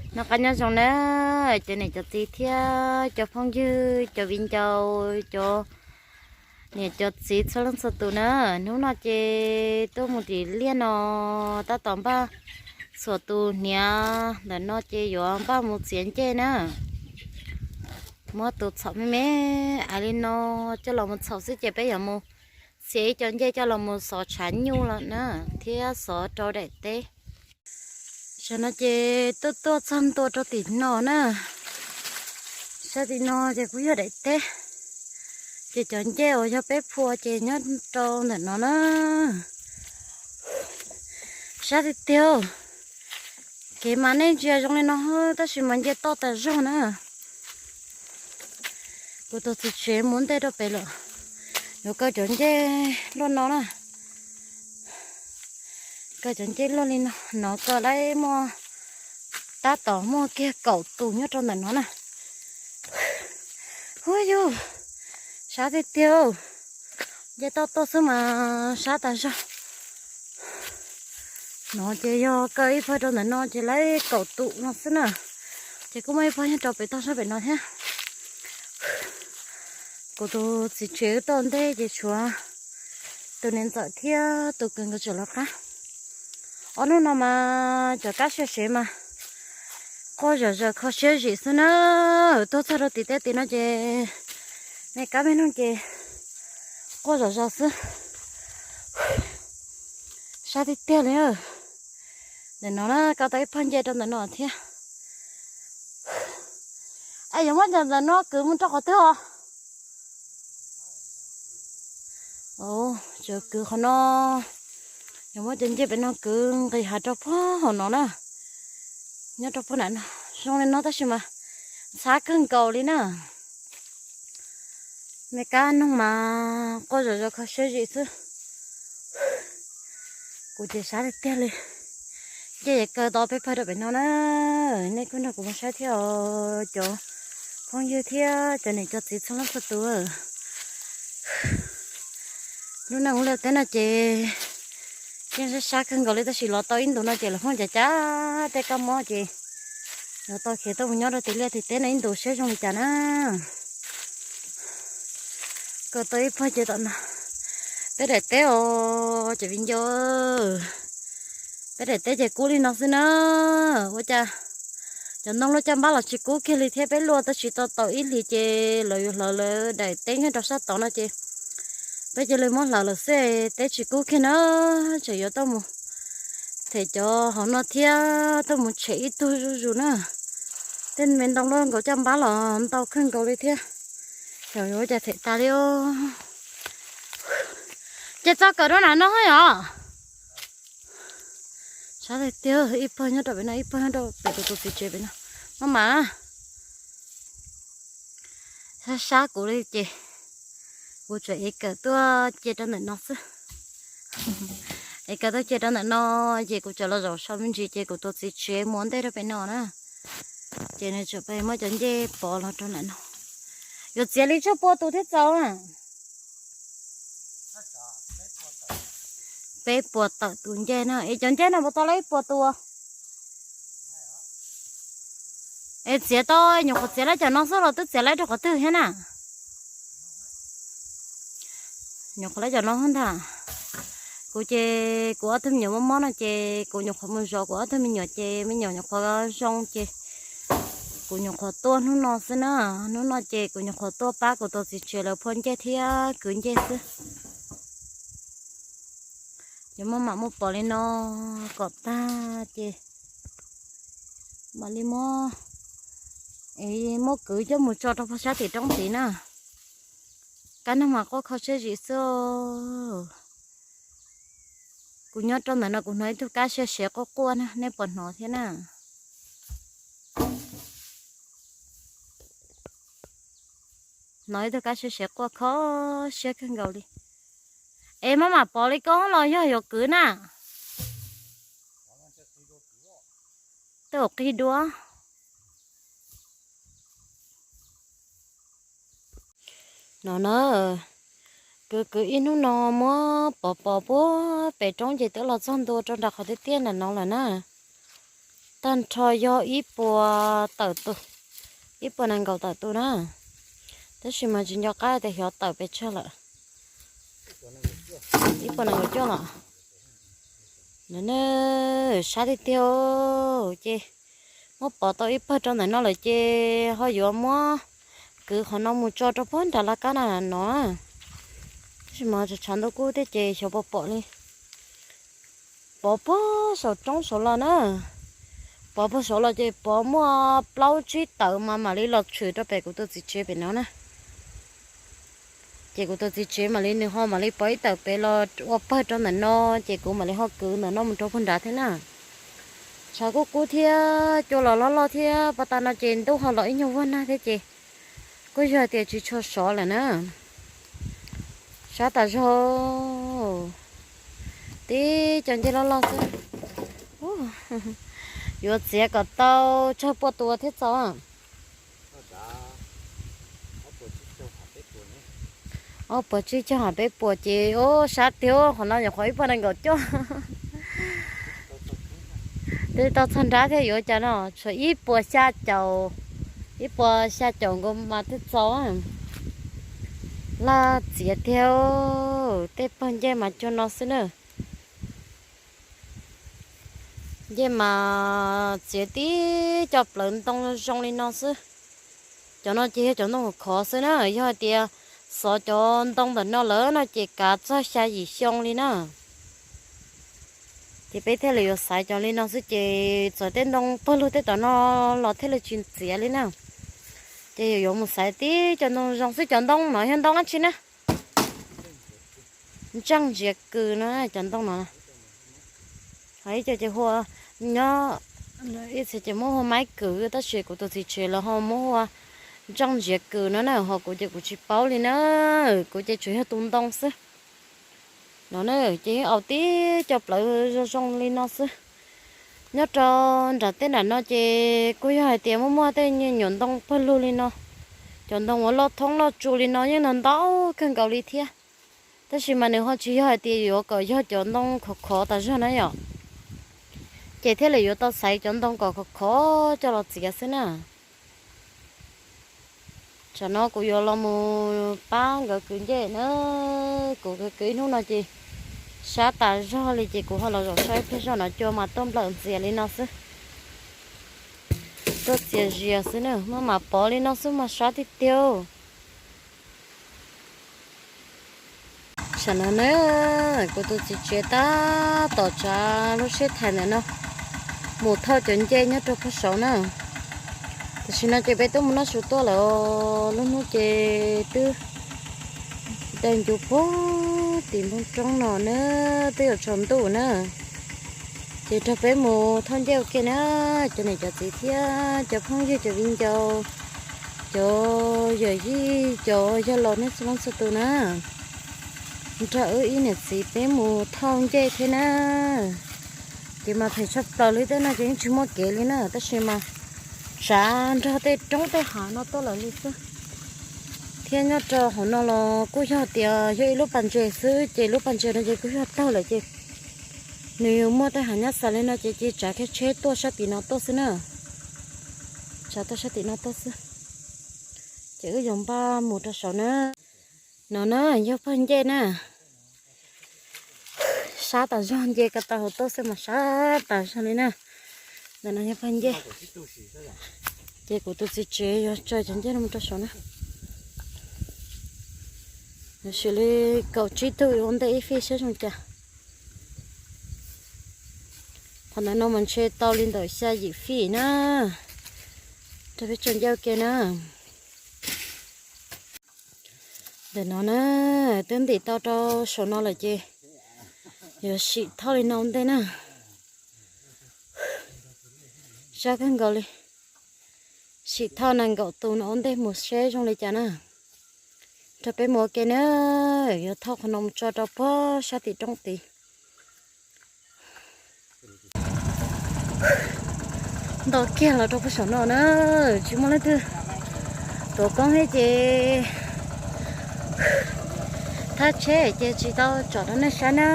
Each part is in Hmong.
Noj qab nyob zoo na, cov niam cov txiv thiab cov phooj ywg, cov viv ncaus, cov niam cov txiv txhua leej txhua tus na. Hnub no ces tuaj mus tim liaj no, tab tom npaj txhuam tus hniav ntawm no ces yuav npaj mus txiav ncej na. Muab tus txhom me me ais li no coj los mus txhom xwb ces peb yuav mus txiav ib co ncej coj los mus xov tshav nyuj lawm na, thiab xov rau daim teb. Tam no ces tuaj tuaj txog ntua rau tim no na. Sab tim no ces kuj yog daim teb, ces cov ncej uas yog peb phua ces nyob rau ntawm no na. Sab tiag tiag, kev mas nej ntsia zoo li no tab sis mas nce toj tas zog na. Kuv tus txiv tsev muab ntej rau pem lawm, yuav kaw cov ncej luaj no na. Kaw cov ncej luaj li no, no kaw lawm muaj, tab tom muaj kiag kaum tus nyob rau ntawm no na. Huab yug, sab tiag tiag, nce toj tuaj xwb mas sab tas zog. No ces yog kaw ib pawg rau ntawm no ces lawv kaum tus no xwb na. Ces kuj muaj ib pawg nyob rau pem toj sab pem no thiab. Kuv tus txiv tsev wb tuaj ntej ces tshuav tus niam ntxawm thiab tus kwv nkawd tseem lawv qab. Ob hnub no mas cov kab siab sev mas quaj zom zaws kho siab zim xwb na. Tuaj txog rau tim tej tim no ces me kab me noog ces quaj zom zaws xwb. Sab tiag tiag li. Ntawm no na, kaw tau ib pawg ncej rau ntawm no thiab. Es yuav muab cov ntawm no kwv mus rau qhov twg os? Tseem kwv qhov no, yuav muab cov ncej pem no kwv nqis hav rau puag hauv no na. Nyob rau puag nram no, zoo li no tab sis mas ntxhab kawg nkaus li na. Me kab noog mas quaj zom zaws kho siab zim xwb. Kuv ces sab tiag tiag li. Ces kaw tau peb pawg rau pem no na. Nej kuj nrog kuv mus saib thiab os cov phooj ywg thiab cov niam cov txiv txhua leej txhua tus. Lub neej ua liaj teb no ces yeej sab sab kawg nkaus li tab sis los tau ib ntus no ces los phooj cav cab tej kab mob ces los tau khiav tuaj mus nyob rau tim liaj tim teb no ib ntus saib zoo li cas na. Kaw tau ib pawg ces tom no. Peb daim teb os cov viv ncaus, peb daim teb ces kub li no xwb na. Ua cas cov ntoo luaj caj npab los tsis kub kiag li thiab, peb luaj tab sis tau tau ib hlis ces lawv yuav hlawv lawv daim teb nyob rau sab tod no ces peb cia li muab hlawv lawm xwb, teb tsis kub kiag na. Tseem yuav tuaj mus them cov hauv no thiab tuaj mus tshem ib tug zuj zus na. Tej me ntoo luaj nkaus caj npab los ntau kawg nkaus li thiab, xyov yuav ua cas them tas li os. Ces txo kawm rau nram no yom. Sab tiag tiag, ib pawg nyob rau pem no, ib pawg nyob rau pem kuv tus txiv tsev pem no. Maj mam sab sab kuv li ces kuv tseem ev kawm tuaj ce rau ntawm no xwb. Ev kawm tuaj ce rau ntawm no ces kuv tseem los zaum so me ntsis ces kuv tus txiv tsev mus ua ntej rau pem no na. Ces nws tseem pab muab cov ncej pov los rau ntawm no. Yuav txiav li tsawg pua tus thiaj txaus? Peb puas tawm tus ncej na, es cov ncej no puas tau lawm ib puas tus? Es txiav tau, nyuam qhuav txiav lawm cov no xwb los twb txiav lawm rau qhov twg thiab na? Nyuam qhuav lawm cov no ntag. Kuv ces kuv ob tug me nyuam mob mob no ces kuv nyuam qhuav mus zov kuv ob tug me nyuam ces me nyuam nyuam qhuav zoo ces kuv nyuam qhuav tuaj hnub no xwb na. Hnub no ces kuv nyuam qhuav tuaj pab kuv tus txiv tsev lawv phua ncej thiab kwv ncej xwb. Ces muaj mam muaj pom li no kom tag ces mam li muab, es muab kwv coj mus tso rau puag sab tim roob tid na. Kab noog mas quaj kho siab zim xwb. Kuv nyob rau ntawm no kuv hnov ib tug kab siab sev quaj quaj na, nej puas hnov thiab na? Hnov ib tug kab siab sev quaj kho siab kawg nkaus li. Es maj mam pom li koj los yog yuav kwv na? Tej zaum qig dua. No na, kwv kwv ib hnub no muab pov pov puag pem roob ces twb los txog ntua rau nram qhov tiaj tiaj nram no lawm na. Tag nrho yog ib puas tawm tus, ib puas nees nkaum tawm tus na. Tab sis mas tsis nco qab tias xyov tawm pes tsawg lawm. Ib puas nees nkaum cuaj los. Sab tiag tiag. Ces muab pov tau ib pawg rau ntawm no lawm ces ho yuav muab kwv qhov no mus tso rau puag nram laj kab na no. Tab sis mas tshav ntuj kub thiab ces xyov puas pom li. Pov puag saum roob saud los na. Pov puag saud los ces pov muaj plaub tsib tawm mas mam li los tshwm rau pem kuv tus txiv tsev pem no na. Ces kuv tus txiv tsev mam li nws ho mam li pov ib tawm pem los ua pawg rau ntawm no, ces kuv mam li ho kwv ntawm no mus rau puag nrad thiab na. Tshav kub kub thiab cua los loj loj thiab pas tas no ces ntuj ho los ib nyuag vuag nag thiab ces kuj yog hais tias tsis tshua sov lawm na. Sab tas zog. Tib co ncej loj loj xwb. Yuav txiav kom tau tsawg puas tus thiab txaus? Ob puas tsib caug ha peb puas ces, o, sab tiag, qhov no nyuam qhuav ib puas nees nkaum cuaj. Twb tau txog nrab thiab yuav cas no, tshuav ib puas xya caum, ib puas xya caum nkaus mas twb txaus. Laj txiav tiag, tej pawg ncej mas cuag no xwb na. Ncej mas txiav tib co plawv ntoo zoo li no xwb. Cov no ces yog cov ntoo khov khov xwb na, yog hais tias xov cov ntoo ntawm no lawm no ces kav txog xya yim xyoo li na. Ces peb thiaj li yuav xaiv cov li no xwb ces txawm tej ntoo pawg lug tej tom no los thiaj li tsis txiav li na. Ces yuav mus xaiv tib co ntoo zoo xwb, cov ntoo no yog ntoo dab tsi na? Ntseej ntsiav kws no, cov ntoo no. Ho ib co ces hu ua, nyob ib txhia ces muab hu ua maib kws tab sis kuv tus txiv tsev lawv ho muab hu ua ntseej ntsiav kws no na, ho kuv ces kuv tsis paub li na, kuv ces tsuas yog tus ntoo xwb. No na, ces au tib co plawv zoo zoo li no xwb. Nyob rau nram tej nram no ces kuj yog hais tias muaj muaj tej me nyuam ntoo pawg lug li no, cov ntoo uas loj thoob loj tsu li no yeej ntau ntau kawg nkaus li thiab. Tab sis mas nws ho tsis yog hais tias yuav kom yog cov ntoo khov khov tas zog na yom, ces thiaj li yuav tau xaiv cov ntoo kom khov khov coj los txiav xwb na. Tsam no kuv yuav los mus pab nkawd kwv ncej na, kuv kwv kwv ib hnub no ces sab tas zog li ces kuv ho los zaum saib ib pliag zoj no cua mas tuaj nplawm ntxias li no xwb. Tuaj txias zias xwb na, maj mam pov li no xwb mas sab tiag tiag. Tam no na, kuv tus txiv tsev tab tom tsav lub siab thaiv ntawm no mus thauj cov ncej nyob rau puag saud na. Tam sim no ces peb twb mus noj su tuaj lawm, lub hnub ces twb dai ncuv puag tim npoo roob no na, twb yuav tsaus ntuj na. Ces nrog peb mus thauj ncej ua ke na, cov niam cov txiv thiab cov phooj ywg cov viv ncaus, cov yawm yij cov yawg laus nej txhua leej txhua tus na, nrog wb ib niam txiv peb mus thauj ncej thiab na. Ces mas phem tshaj plaws li, tej no ces yeej tsis muaj kev li na, tab sis mas tsav nrog tej roob tej hav no tuaj lawm li xwb. Thiab nyob rau hauv no los kuj yog tias yog ib lub pas ntses xwb, ces lub pas ntses no ces kuj yog tawg lawm ces nws muaj tej hav nyab xav li no ces cia tsav kiag tsheb tuaj sab tim no tuaj xwb na. Tsav tuaj sab tim no tuaj xwb. Ces wb yuav npaj mus rau saud na. No na yog pawg ncej na. Sab tas zog, nce ko taw hauv tuaj xwb mas sab tas zog li na. Ntawm no yog pawg ncej. Ces kuv tus txiv tsev yuav tsaws cov ncej no mus rau saud na. Sim li kaum tsib tug ua ntej ib fij saib zoo cas. Qhov ntawm no mas ntshe tau li ntawm xya yim fij na. Rau peb tsaws ncej ua ke na. Ntawm no na, twb ntim tau rau saum no lawm ces yuav sim thauj li no ua ntej na. Sab kawg nkaus li. Sim thauj nees nkaum tus no ua ntej mus seb zoo li cas na. Rau peb mus ua ke na, yuav thauj qhov no mus tso rau puag sab tim roob tid. Nto kiag los rau puag saum no na, tsis muaj leej twg tuav koob thiab ces thaj tsheb ces tsis tau tsom rau nej saib na.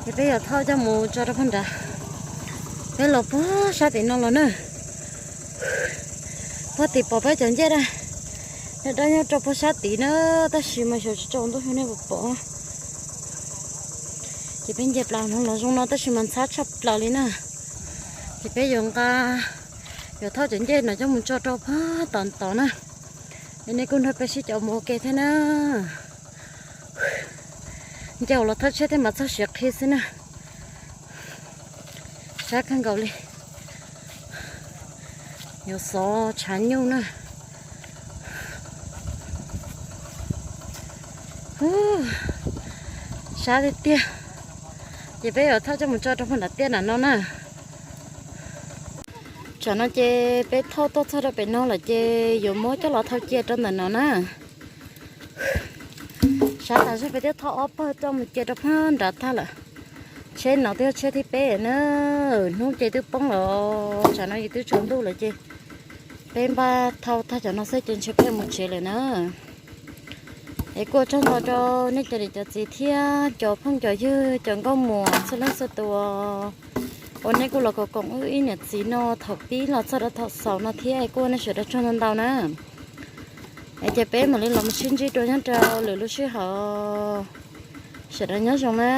Ces peb yuav thauj coj mus tso rau puag nrad. Peb los puag sab tim no los na. Puag tim pom peb cov ncej daj daj nyob rau puag sab tim na, tab sis mas xyov tsis tsaus ntuj xyov nej puas pom. Ces peb nce plaws no los zoo no tab sis mas ntxhab tshaj plaws li na. Ces peb yuav nqa, yuav thauj cov ncej no coj mus tso rau puag tom tod na. Es nej kuj nrog peb sib caum mus ua ke thiab na. Nce hauv los thauj tshiab thiab mas txog siav qhi xwb na. Sab kawg nkaus li. Yuav xov tshav nyuj na. Sab tiag tiag. Ces peb yuav thauj coj mus tso rau puag nram tiaj nram no na. Tsam no ces peb thauj tuaj txog rau pem no lawm ces yuav muab coj los thauj cia rau ntawm no na. Sab tas zog peb twb thauj ob pawg coj mus cia rau puag nrad tag lawm. Tsheb no twb yog tsheb thib peb na. Hnub ces twb poob los tsam no ces twb tsaus ntuj lawm ces peb npaj thauj tag cov no xwb ces ntshe peb mus tsev lawm na. Es kuj ua tsaug ntau rau nej cov niam cov txiv thiab cov phooj cov ywg cov nkauj muam txhua leej txhua tus uas nej kuj los koom koom wb ib niam txiv no thaum pib los txog rau thaum xaus no thiab es kuj ua nej sawv daws tsaug ntau ntau na. Es ces peb mam li los mus sib ntsib dua nyob rau lwm lub sij hawm. Sawv daws nyob zoo na.